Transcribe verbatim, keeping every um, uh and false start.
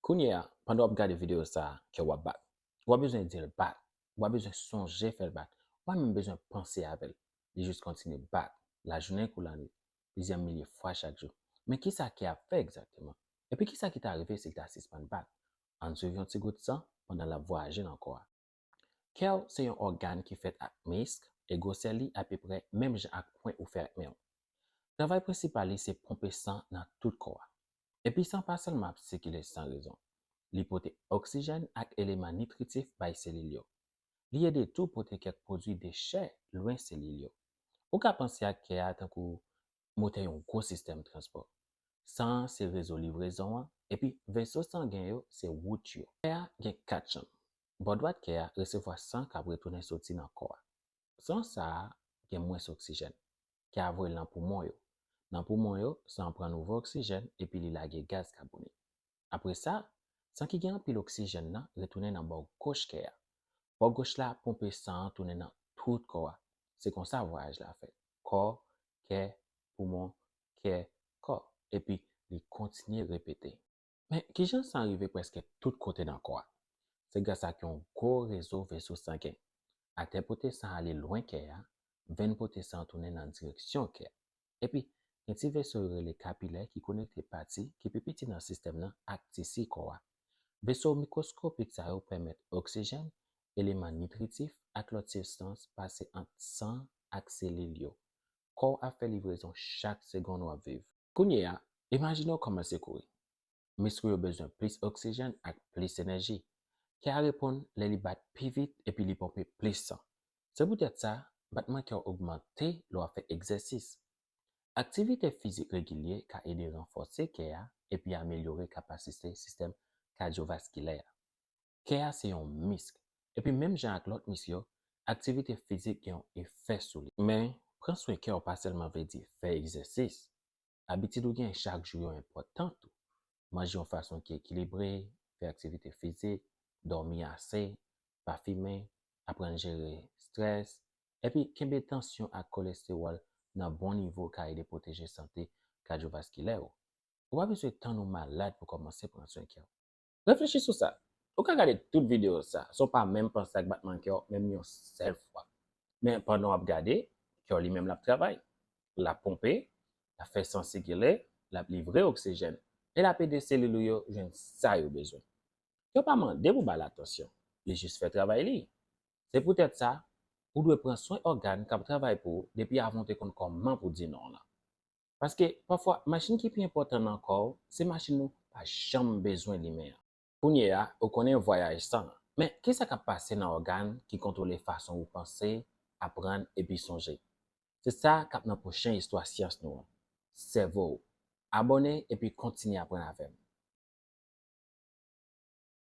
Kounye a, pandan w ap gade videyo sa a, kè w ap bat. W ap bezwen di l bat. W ap bezwen sonje fè l bat. W pa menm bezwen panse avè l. Li jis kontinye bat, lajounen kou lannuit, plizyè milye fwa chak jou. Men kisa kè a ap fè egzakteman? Epi kisa ki ta rive si l ta sispann bat? Ann swiv yon ti gout san pandan l ap vwayaje nan kò a. Kè w se yon ògàn ki fèt ak misk e gwosè li apeprè menm jan ak pwen ou fè ak men w. Travay prensipal li se ponpe san nan tout kò a. Epi san pa sèlman ap sikile san rezon. Li pote oksijèn ak eleman nitritif bay selil yo. Li ede tou pote kèk pwodui dechè lwen selil yo. Ou ka panse ak kè a tankou motè yon gwo sistèm transpò. San an se rezo livrezon an, epi veso sangen yo se wout yo. Kè a gen kat chanm. Bò dwat kè a resevwa san k ap retounen soti nan kò a. San sa a gen mwens oksijèn. Kè a voye l nan poumon yo. Nan poumon yo, san an pran nouvo oksijèn epi li lage gaz kabonik. Apre sa, san ki gen anpil oksijèn nan retounen nan bò goch kè a. Bò goch la ponpe san an tounen nan tout kò a. Se konsa vwayaj la fèt. Kò, kè, poumon, kè, kò. Epi li kontinye repete. Men, kijan san rive prèske tout kote nan kò a? Se gras ak yon gwo rezo veso sangen. Atè pote san ale lwen kè a, venn pote san tounen nan direksyon kè a. Epi, gen ti veso yo rele kapilè ki konekte pati ki pi piti nan sistèm nan ak tisi kò a. Veso mikwoskopik sa yo pèmèt oksijèn, eleman nitritif ak lòt sibstans pase ant san ak selil yo. Kò w ap fè livrezon chak segonn w ap viv. Kounye a, imajine w kòmanse kouri. Misk ou yo bezwen plis oksijèn ak plis enèji. Kè a reponn lè li bat pi vit epi li ponpe plis san. Se poutèt sa, batman kè w ogmante lè w ap fè egzèsis. Aktivite fizik regilye ka ede ranfòse kè a epi amelyore kapasite sistèm kadyovaskilè a. Kè a se yon misk, epi menm jan ak lòt misk yo, aktivite fizik gen yon efè sou li. Men, pran swen kè w pa sèlman vle di fè egzèsis. Abitid ou gen chak jou yo enpòtan tou. Manje yon fason ki ekilibre, fè aktivite fizik, dòmi ase, pa fimen, aprann jere estrès, epi kenbe tansyon ak kolestewòl nan bon nivo ka ede pwoteje sante kadyovaskilè w. Ou pa bezwen tann ou malad pou kòmanse pran swen kè w. Reflechi sou sa. Ou ka gade tout videyo sa san w pa menm panse ak batman kè w menm yon sèl fwa. Men pandan w ap gade, kè w li menm l ap travay. L ap ponpe, l ap fè san sikile, l ap livre oksijèn, e l ap ede selil ou yo jwenn sa yo bezwen. Kè w pa mande pou ba l atansyon, li jis fè travay li. Se poutèt sa, ou dwe pran swen ògàn k ap travay pou ou depi avan w te konn kòman pou di non lan. Paske, pafwa, machin ki pi enpòtan nan kò w, se machin ou pa janm bezwen limen an. Kounye a, ou konnen vwayaj san an. Men, kisa k ap pase nan ògàn ki kontwole fason ou panse, aprann, epi sonje? Se sa k ap nan pwochen istwa syans nou an. Sèvo w. Abòne epi kontinye aprann avè m.